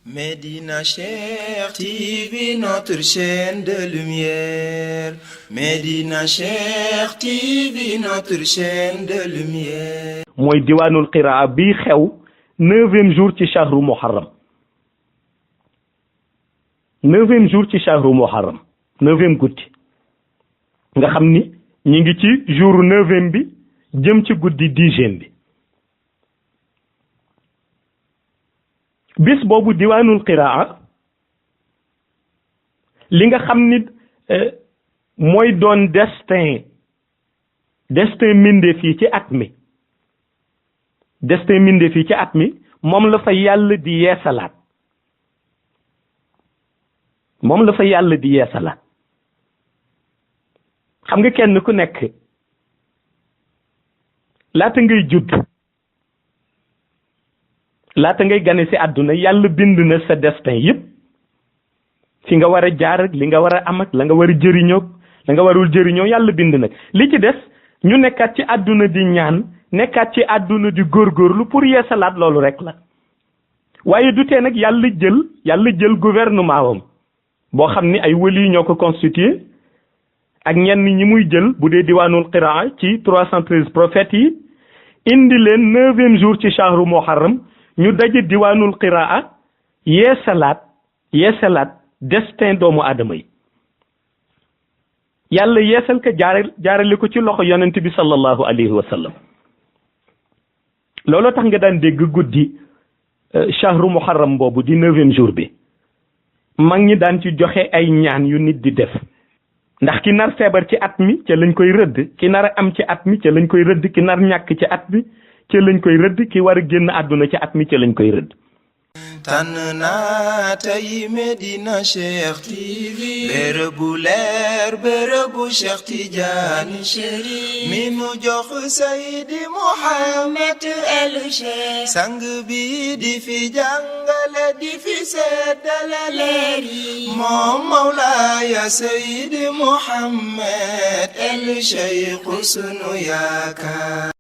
Médina Cheikh TV, notre chaîne de lumière. Médina Cheikh TV, notre chaîne de lumière. mooy diwaanul qiraa bi xew 9e jour ci shahru muharram 9e jour ci shahru muharram 9e guddi nga xam ni ñi ngi ci jour 9e bi jëm ci guddi 10e bi bis boobu diwaanul qiraa li nga xam ni mooy doon destin mbindeef yi ci at mi destin mbindeef yi ci at mi moom la fa yàlla di yeesalaat xam nga kenn ku nekk laata ngay judd laata ngay gane ci àdduna yàlla bind na sa destin yépp fi nga war a jaar ak li nga war a am ak la nga war a jëriñoo la nga warul jëriñoo yàlla bind nag li ci des ñu nekkaat ci àdduna di ñaan nekkaat ci àdduna di góorgóorlu pour yeesalaat loolu rek la waaye du tee nag yàlla jël gouvernement wam boo xam ni ay wali ñoo ko constitué ak ñenn ñi muy jël bu dee diwaanul qiraa ci 313 prophètes yi indi leen 9e jour ci shahru muharram ñu daje diwaanul qiraa yeesalaat destin doomu aadama yi yàlla yeesal ko jaarale ko ci loxo yonent bi sallallahu alayhi wa sallam looloo tax nga daan dégg guddi shahru muharram boobu di 9e jour bi mag ñi daan ci joxe ay ñaan yu nit di def ndax ki nar feebar ci at mi ca lañ koy rëdd ki nar a am ci at mi ca lañ koy rëdd ki nar ñàkk ci at mi ca lañ koy rëdd ki war a génn àdduna ci at mi ca lañ koy rëdd tànn naa tey Médina Cheikh TV bërëbu leer bërëbu Cheikh Tidiane Chérif mi nu jox Seydi Mouhamed El Cheikh sang bi di fi jàngale di fi seddale leer yi moom Mawlaaya Seydi Mouhamed El Cheikh sunu yaakaar